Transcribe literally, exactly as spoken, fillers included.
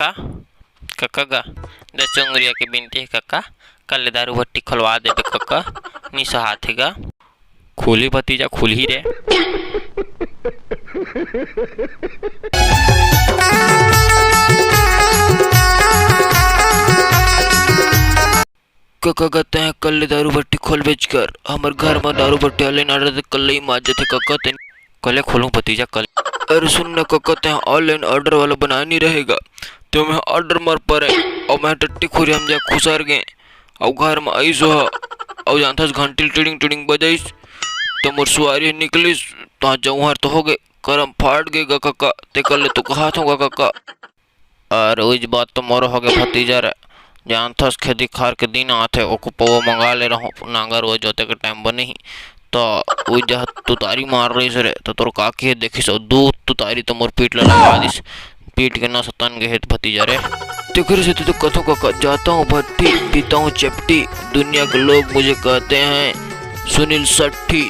कका, कका गा, दस उंगरिया के बिनती हे कका, कल ले दारू भट्टी खोलवा देबे कका, नी सहात हे गा। खुलही भतीजा, खुलही रे। कका गा, तैं कल ले दारू भट्टी खोलबेच कर। हमर घर म दारू भट्टी online order से कल ले ही माज जथे कका, तैं कले खोलूं भतीजा, कल। अरे सुन न कका, तैं online order वाला बनाए नी रहे गा, ते मैं order मर परे, अउ मैं टट्टी खुरिया म जा खुसर गे, अउ घर म आइस ओह, अउ जानथस घंटी ल टिड़िंग टिड़िंग बजाइस, त मोर सुवारी निकलिस, तहाँ जौहर तो हो गे, करम फाट गे गा कका, ते कल ले तो कहत हों गा कका। अरे उइच बात तो मोरो होगे भतीजा रे। जानथस खेती खार के दिन आथे, ओको पौवा मंगा ले रहूं, नांगर वो जोते के टाइम बने ही। त उइच जहाँ तुतारी मार रहिस रे, त तोर काकी हे देखिस, अउ दू तुतारी तो मोर पीठ ल लगा दिस। पीठ के नस तन गे हे भतीजा रे। तेकरे सेती तो कथों कका, जाता हूँ भट्टी, पीता हूँ चपटी, दुनिया के लोग मुझे कहते हैं सुनील सट्टी।